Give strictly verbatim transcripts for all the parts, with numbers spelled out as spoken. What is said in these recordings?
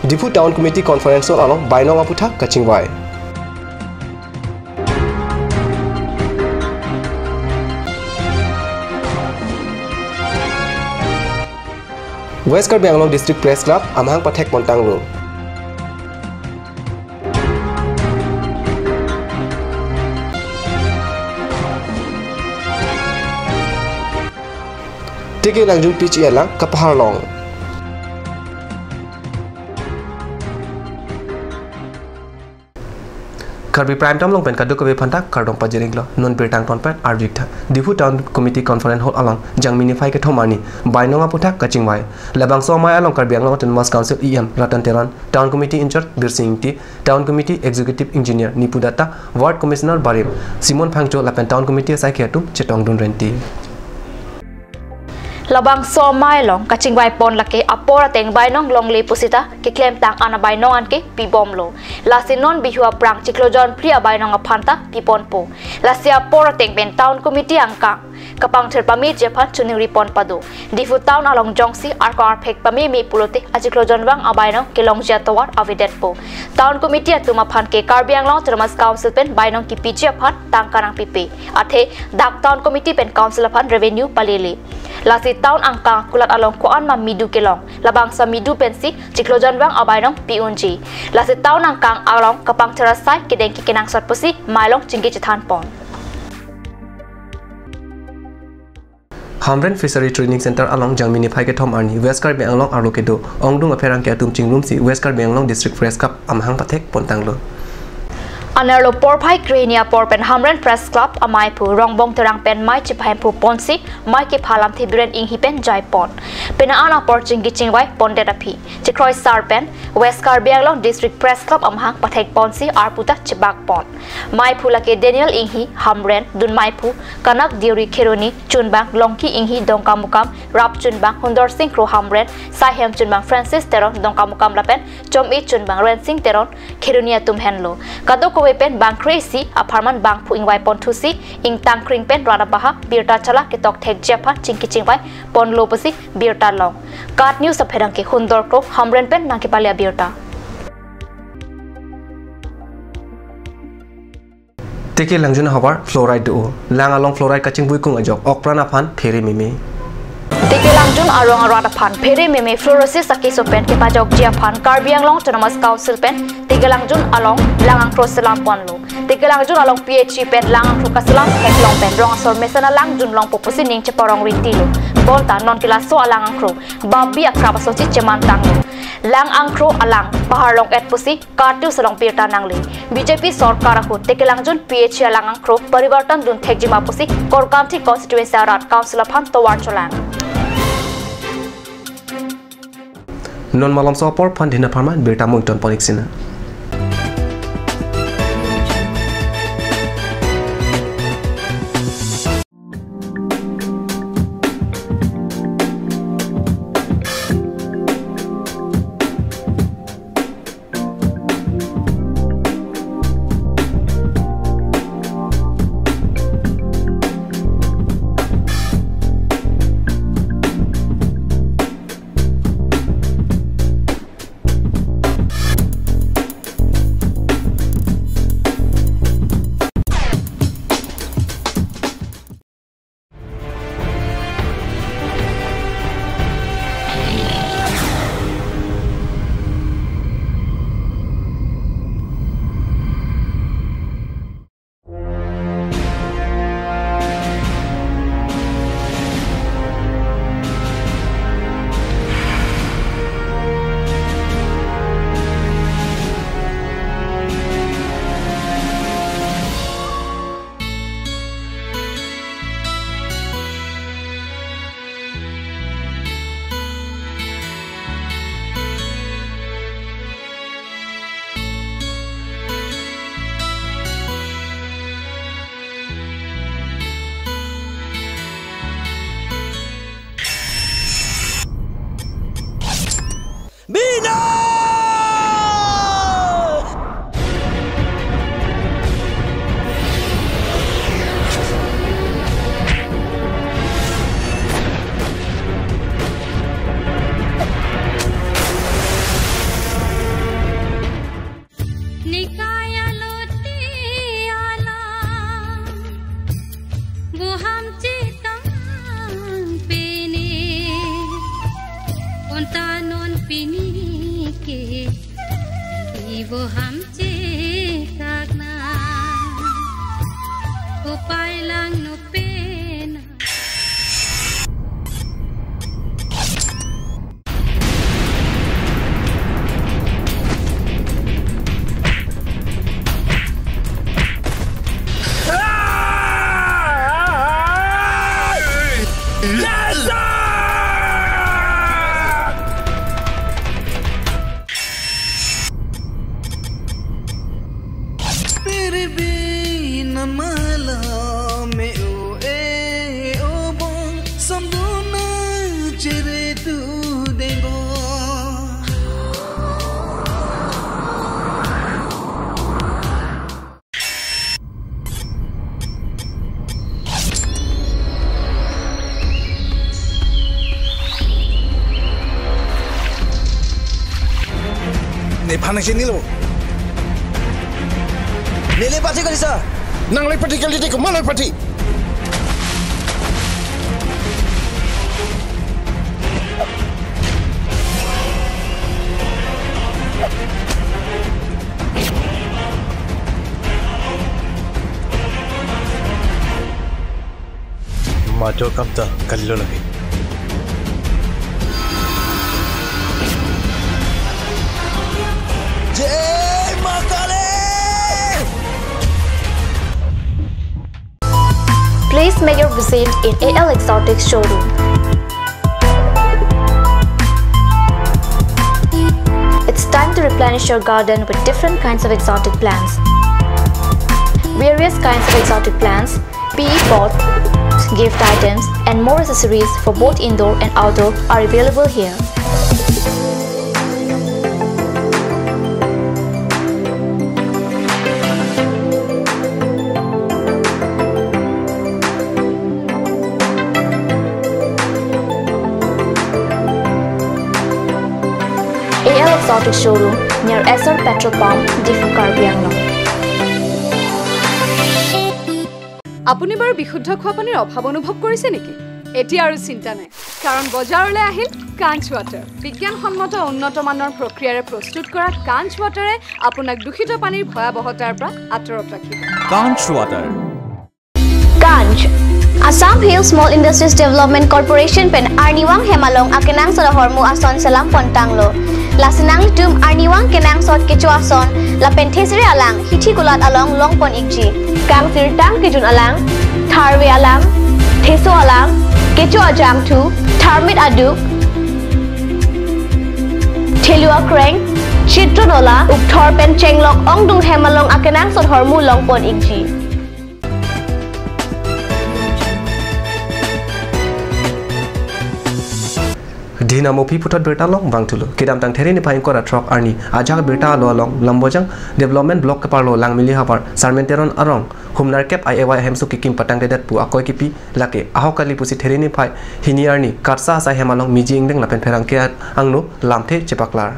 Diphu Town Committee Conference Hall along bainong aphuthak kachingvai. West Karbi Anglong District Press Club amahang pathek pontanglo. Teke Langjun P H E alang kapahar long. Karbi Prime Time along pen kadokave aphanta kardom pajir-iklo, non birta angton pen arju-ik tha. Diphu Town Committee Conference Hall along Jangmi niphai kethom arni bainong aphuthak kachingvai. Labangso amei along Karbi Anglong Autonomous Council E M Ratan Teron, Town Committee in-charge Birsing Ingti, Town Committee Executive Engineer Nipu Datta, Ward Commissioner barim Simon Phangcho lapen Town Committee asaikhi atum chetongdun renti. Labangso amei along kachingvai pon lake apor ateng bainong longle pusita keklemtang an abainong anke pibomlo. Lasi non Bihu aphrang chiklo jonphli abainong aphanta piponpo. Lasi apor ateng pen Town Committee angkang kapangthir pameji aphan choningri pon pado. Diphu Town along jongsi arkong arphek pameme pulote achiklo jonvang abainong kelongji atovar avedetpo. Town Committee atum aphan ke Karbi Anglong Autonomous Council pen bainong kipiji aphan tangka nangpipe. Athe dak Town Committee pen Council aphan revenue palele. Lasi town angkang kulat along ko-an ma midu kelong. Labangso midu pensi chiklo jonvang abainong pi-unji. Lasi town angkang along kapangthir asai kedeng kenangsot pusi mei along chingki chethan pon. Hamren Fishery Training Center along Jangmi niphai kethom arni West Karbi Anglong arlo kedo ongdung apherangke atum chingrumsi West Karbi Anglong District Press Club amahang pathek pontanglo. Anerlo porphai krehini apor pen Hamren Press Club amei aphu Rongbong Terang pen mei chepahemphu ponsi mei kepha Lamthe Biren Inghi pen jai pon. Pena an apor chingki chingvai pondet aphi chikroisar pen West Karbi Anglong District Press Club amahang pathek ponsi arpu ta chebak pon. Mei aphu lake Daniel Inghi Hamren, dun mei aphu Kanak Deuri Kheroni, chunbang Longki Inghi Dongkamukam, rap chunbang Hundor Sing Kro Hamren, saihem chunbang Francis Teron Dongkamukam lapen chom-i chunbang Rensing Teron Kheroni atum henlo. Kadokave pen bangkre isi apharman bangphu ingvai ponthusi ingtang kring pen rat abaha birta chala ketok thekji aphan chingki chingvai ponlo pusi birta long. KAT News apherangke Hundor Kro Hamren pen nangkepale abirta. Teke Langjun ahavar fluoride do. Lang along fluoride kachingvuikung ajok okpran aphan phere meme. Teke Langjun arong arat aphan phere meme fluorosis akeso pen kepajokji aphan Karbi Anglong Autonomous Council pen Teke Langjun along lang angkro selam ponlo. Teke Langjun along P H E pen lang angkro kaselam theklong pen rong asor mesen alang junlongpo pusi ning cheparong rintilo. Bonta non ke laso alang angkro babi akrap asochi chemantanglo. Lang angkro alang pahar long-et pusi KAT News along birta nangle. B J P sorkar ahut Teke Langjun P H E alang angkro parivartan dun thekji ma pusi Korkanthi constituency arat council aphan tovar cholang. Non malomso apor aphan dina pharman birta mungton ponik sina. Pini ke ivo ham chekakna, kopai langno pena. Piribi namala me o e o bong samduna chere tu debo. Nephan nangchinilo. Neli party kalisa. Nang le party kalite ko malai party. Majo kamta kalilo lagi. Jai Ma Kali! Please make your visit in A L Exotic showroom. It's time to replenish your garden with different kinds of exotic plants. Various kinds of exotic plants, P E pots, gift items, and more accessories for both indoor and outdoor are available here. A L Exotic Showroom near Essar Petrol Pump, Diphu, Karbi Anglong. আপুনি বাৰু বিশুদ্ধ খোৱা পানীৰ অভাৱ অনুভৱ কৰিছে নেকি? এতিয়া আৰু চিন্তা নাই, কাৰণ বজাৰলৈ আহিল কাঞ্চ ৱাটাৰ। বিজ্ঞানসন্মত উন্নত মানৰ প্ৰক্ৰিয়াৰে প্ৰস্তুত কৰা কাঞ্চ ৱাটাৰে আপোনাক দূষিত পানীৰ ভয়াৱহতাৰ পৰা আঁতৰত ৰাখিব। Kanch Water. Kanch, Assam Hill Small Industries Development Corporation pen arnivang hem along akenangsot ahormu ason selam pontanglo. Lasi nanglitum arnivang kenangsot kecho ason lapen thesere alang hithi kulat along longpon ikji. Kangsirtang kejun alang, tharve alang, theso alang, kecho ajangthu, tharmit aduk, thelu akreng, chitro nola, ukthor pen chenglok ongdung hem along akenangsot ahormu longpon ikji. Dina Mopi puthot birta long bang thulo. Kedamtang There niphai ingkoi ra throk arni ajak birta alo along Lambojang Development Block keparlo Langmili havar Sarmen Teron arong humnar kep I A Y hemso kekim patangtedet pu akoi kipi lake ahok kali pusi There niphai hini arni Karsa asai hem along Miji Ingleng lapen pherangke angno lamthe chepaklar.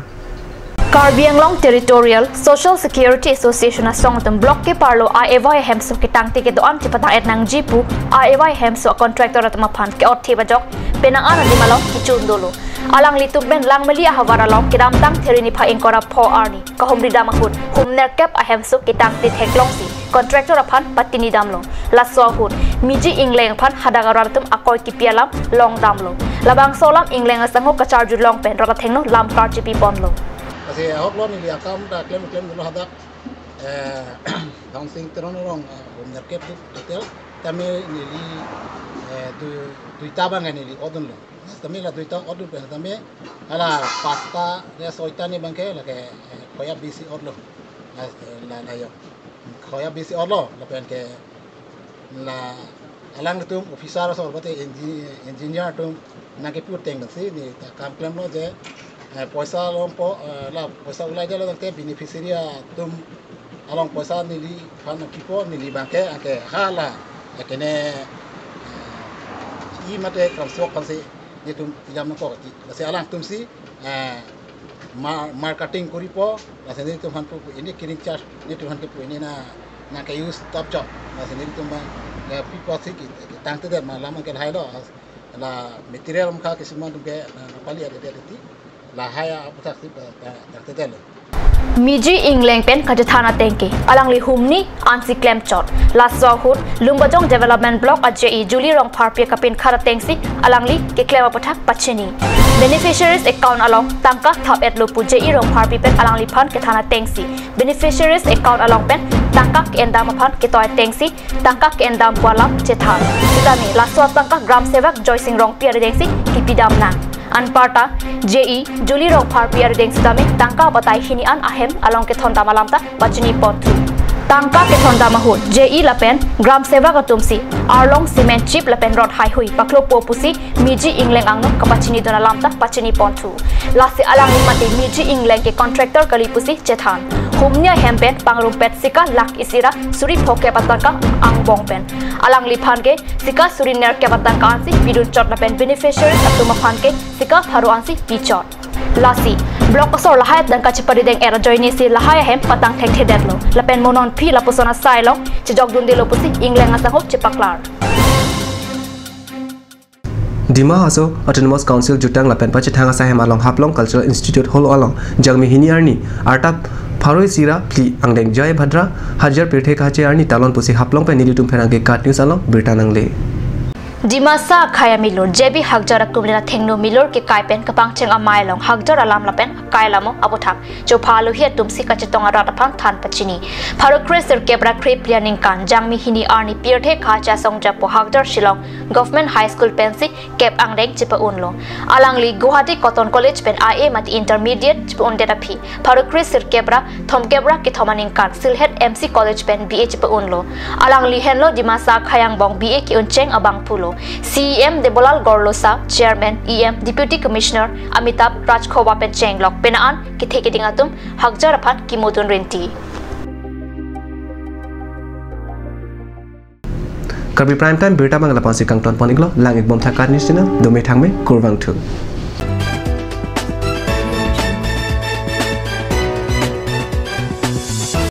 Karbi Anglong Territorial Social Security Association asong atum block keparlo I A Y hemso ketangte kedo-an chepatang-et nangji pu I A Y hemso contractor atum aphan ke-ot thip ajok penang an adim along kechun dolo. Alanglitum pen Langmili ahavar along kedamtang There niphai ingkoi ra pho arni kahumri dam ahut humner kep ahemso ketangte theklongsi contractor aphan patini damlo. Laso ahut Miji Ingleng aphan hadak arat atum akoi kipi alam long damlo. Labangso alam Ingleng asangho kacharjulong pen rat athengno lam karchipi ponlo. Lasi ahok lo neli akam ta klem klem dolo hadak, eh, Dhansing Teron arong, eh, humner kep duk detail. Tame neli, eh, du-, duita abang neli odunlo. Tame la duita odun pen tame hala pasta ya soita ni abangke lake, eh, koya bisi otlo. La, la, la yo. Koya bisi otlo lapen ke la alangtum officer asor bate engi-, engineer atum nangkepu ateng si neta kam klemlo je, eh, poisa longpo, eh, la poisa ulai delo tangte beneficiary atum along poisa neliphan nangpipo, neli abangke anke hala, eh, kene, eh, e mate kramsok aphansi netum pijam nangkok ti. Lasi alangtum si, eh, mar-, marketing koripo, lasi netum aphan pu, pu ini cleaning charge netum aphan kepu ini na, nangke-use tap chok. Lasi netum abang, eh, pipo si ki, ketangtedet ma lam anke lahai lo. La material mukha kisuman atumke, eh, pali ade ade ti. Lahai aputhak si ta ta ta teten. Miji ingleng pen kachethan ateng ke alangli humni ansi klemchot. Laso ahut Lumbajong Development Block a J E Julie Rongpharpi kapinkhat atengsi alangli keklem aputhak pachini. Beneficiaries account along tangka thap-etlo pu J E Rongpharpi pen alangliphan kethan atengsi beneficiaries account along pen tangka ke-endam aphan ketoi atengsi tangka ke-endam pu alam chethan. Sitame laso atangka Gram Sevak Joysing Rongpi aridengsi kipidam nang. Anparta J E Julie Rongpharpi arideng sitame tangka batai hini an ahem along kethondam alam ta pachini ponthu. Tangka kethondam ahut J E lapen Gram Sevak atumsi arlong cement chip lapen rod haihui paklopo pusi Miji ingleng angno kapachinidun alam ta pachini ponthu. Lasi alangli mate Miji ingleng ke contractor kali pusi chethan. Humni ahem pen pangrumpet sika lakh isi ra suri phokep atangka angbong pen alangliphan ke sika suri nerkep atangka ansi pidunchot lapen beneficiaries atum aphan ke sika pharo ansi pichot. Lasi block asor lahai atangka cheparideng-et ajoinesi lahai ahem patang thekthedetlo. Lapen mo nonphi lapuson asai along chejokdundelo pusi ingleng asangho chepaklar. Dima Hasao Autonomous Council jutang lapen pachethang asai ahem along Haflong Cultural Institute Hall along Jangmi hini arni arta pharo isi ra phli angdeng Jai Bhadra Hajar pirthe kache arni talon pusi Haflong pen nelitum pherangke KAT News along birta nangle. Dimasa akhei amilur J B Hakjar akumlin athengno milur kekai pen kapangcheng amei along Hakjar alam lapen akai alamo aputhak chopha alohi atumsi kachetong arat aphan than pachini. Pharo kre sirkep ra krephli aningkan Jangmi hini arni pirthe kache asong japo Hakjar Shillong Government High School pensi kep angdeng chepa-unlo. Alangli Guwahati Cotton College pen I A mate intermediate chepa-undet aphi pharo kre sirkep ra thomkep ra kethom aningkan Sylhet M C College pen B A chepa-unlo. Alangli henlo Dimasa akhei angbong B A ke-uncheng abangphulo. C E M Debolal Gorlosa, Chairman, E M, Deputy Commissioner Amitabh Rajkhowa pen chenglok penang an kethe keding atum Hakjar aphan kimodun rinti. Karbi Prime Time birta abang lapu-ansi kangton pon-iklo, lang-ik bomtha KAT News channel, dome thangme, kurvangthu.